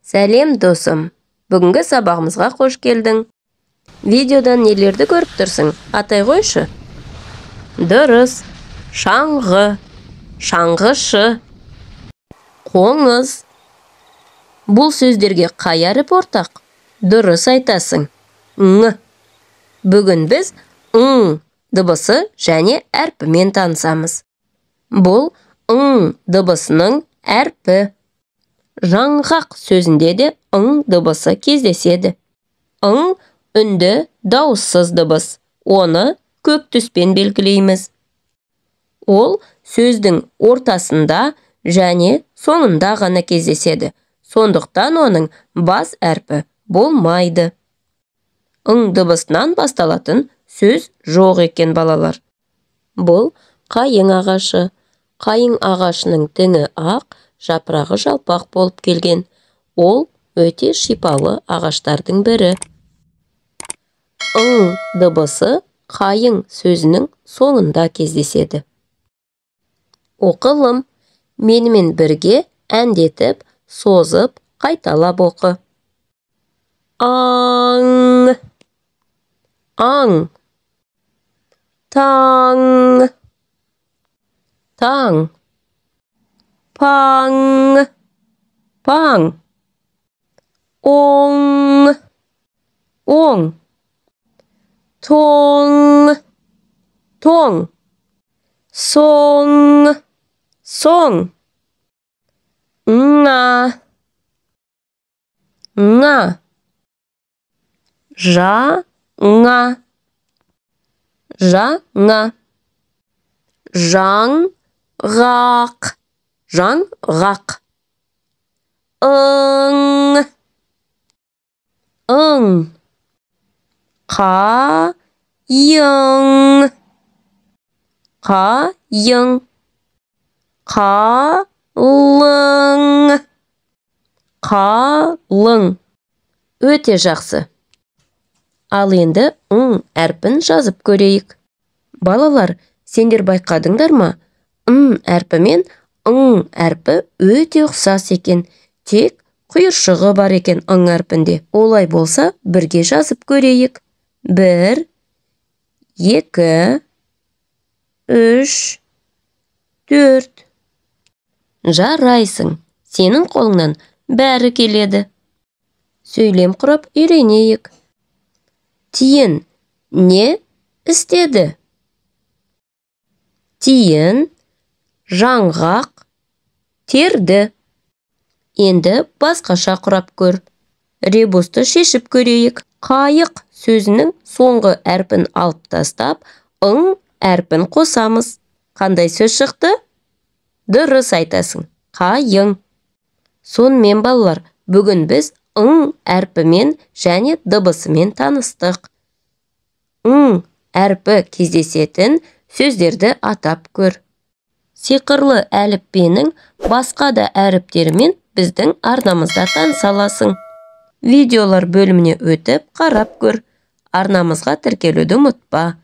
Сәлем, досым! Бүгінгі сабағымызға қош келдің. Видеодан нелерді көріп тұрсың? Атай қойшы. Дұрыс. Шаңғы, шаңғышы, қоңыз. Бұл сөздерге қай әріп ортақ? Дұрыс айтасың. Ң. Бүгін біз ң дыбысы және әрпімен танысамыз. Бұл ң дыбысының әрпі. Жаңғақ сөзінде де ң дыбысы кездеседі. Ң үнді дауыссыз дыбыс. Оны көк түспен белгілейміз. Ол сөздің ортасында және соңында ғана кездеседі. Сондықтан оның бас әрпі болмайды. Ң дыбысынан басталатын сөз жоқ екен, балалар. Бұл қайың ағашы. Қайың ағашының діңі ақ, жапырағы жалпақ болып келген. Ол өте шипалы ағаштардың бірі. Ң дыбысы қайың сөзінің соңында кездеседі. Оқылым. Менімен бірге әндетіп, созып, қайталап оқы. Аң, аң, таң, таң, паң, паң, оң, оң, тоң, тоң, соң, соң, ңа, ңа, жа, ңа, жаңа, жаңғақ, жаңғақ, ың, ың, қайың, қайың, қалың, қалың. Өте жақсы. Ал енді ң әрпін жазып көрейік. Балалар, сендер байқадыңдар ма? Ң әрпі мен ң әрпі өте ұқсас екен. Тек құйыршығы бар екен ң әрпінде. Олай болса, бірге жазып көрейік. 1, 2, 3, 4. Жарайсың. Сенің қолыңнан бәрі келеді. Сөйлем құрап үйренейік. Тиін не істеді? Тиін жаңғақ терді. Енді басқаша құрап көр. Ребусты шешіп көрейік. Қайық сөзінің соңғы әрпін алып тастап, ың әрпін қосамыз. Қандай сөз шықты? Дұрыс айтасың. Қайың. Сонымен, балалар, бүгін біз ың әрпімен және дыбысымен таныстық. Ң әрпі кездесетін сөздерді атап көр. Сиқырлы әліппенің басқа да әріптерімен біздің арнамызда таныса аласың. Видеолар бөліміне өтіп, қарап көр. Арнамызға тіркелуді ұмытпа.